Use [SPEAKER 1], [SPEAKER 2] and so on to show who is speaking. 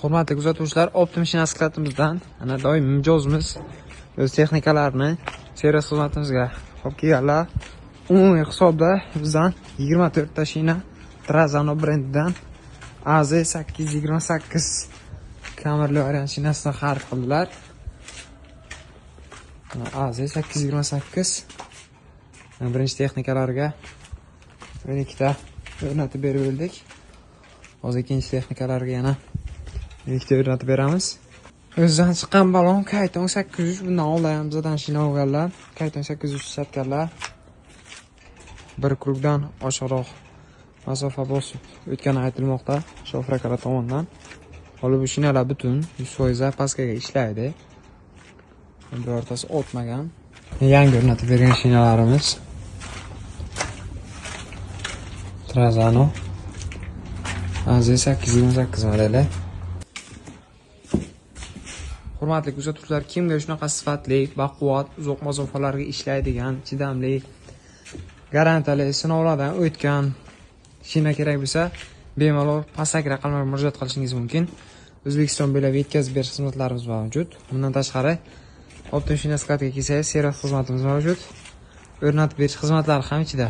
[SPEAKER 1] Hurmatli kuzatuvchilar, Optim shina skladimizdan ana doimiy mijozimiz o'z texnikalarini servis xizmatimizga olib kelganlar. Umumiy hisobda bizdan 24 ta shina Trazano brendidan AZ828 kamerli variant shinasini xarid qildilar. Mana AZ828 birinchi texnikalarga 12 ta o'rnatib berib bo'ldik. Hozir ikkinchi texnikalarga yana 12 ta o'rnatib beramiz. O'zidan chiqqan balon Kayton 803, bundan oldin ham bizdan shina olganlar, Kayton 803 ishlatganlar. Bir круг dan oshiqroq masofa bosib o'tgani aytilmoqda shofir akalar tomonidan. Hali bu shinalar butun 100% запаска ga ishlaydi. Birortasi o'tmagan. Yangi o'rnatib bergan shinalarimiz. Trazano AZ828 modeli. Hurmatli kuzatuvchilar, kimga shunaqa sifatli, baquvvat, uzoq masofalarga ishlaydigan, chidamli, garantiyali, sinovlardan o'tgan shina kerak bo'lsa, bemalol pastdagi raqamlarga murojaat qilishingiz mumkin. O'zbekiston bo'ylab yetkazib berish xizmatlarimiz mavjud. Bundan tashqari, Optim shina skladiga kelsangiz, servis xizmatimiz mavjud. O'rnatib berish xizmatlari ham ichida.